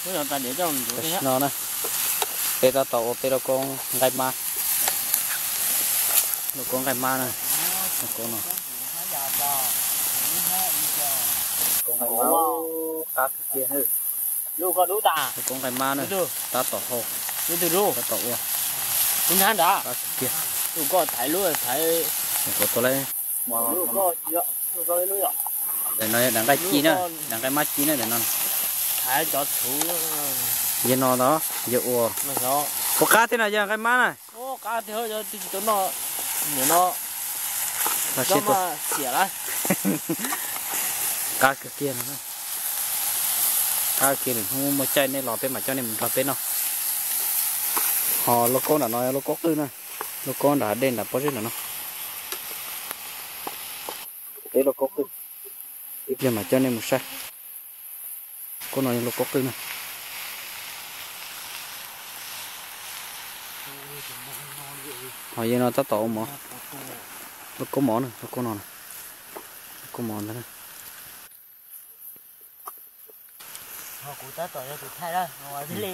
Tam sim no na, peb tab tom ua peb lauj kaub nqaij mab, lauj kaub nqaij mab na, lauj kaub no. Qab kiag, lauj kaub nqaij mab na, tab tom hau, tab tom ua, qab kiag. Daim no yog daim nqaij ci na, daim nqaij mab ci na daim no. Yog no ntag, yog ua, ua qab thiab no yog nqaij mab na. Qab kiag no, qab kiag, lwm hnub muaj caij nej los peb mam coj nej mus nrog peb noj. Ho lauj kaub nram no lauj kaub qwj na, lauj kaub nram hav dej nram pob zeb nram no. Peb lauj kaub qwj, ib pliag mam coj nej mus saib. Kaub no yog lauj kaub qwj na. Ho yog no tab tom ua mov, lauj kaub mov na, lauj kaub no, lauj kaub mov ntag na. Kuv tab tom yog tus thaij na, thiaj li